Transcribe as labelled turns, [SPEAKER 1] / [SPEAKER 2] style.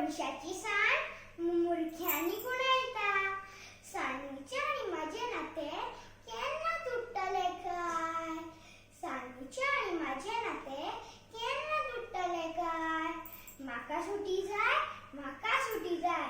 [SPEAKER 1] पणशाची साण मुरख्यांनी गुणयता. सानूचें आनी म्हाजें नातें केन्ना तुट्टलें काय? सानूचें आनी म्हाजें नातें केन्ना तुट्टलें काय? म्हाका सुटी जाय, म्हाका सुटी जाय.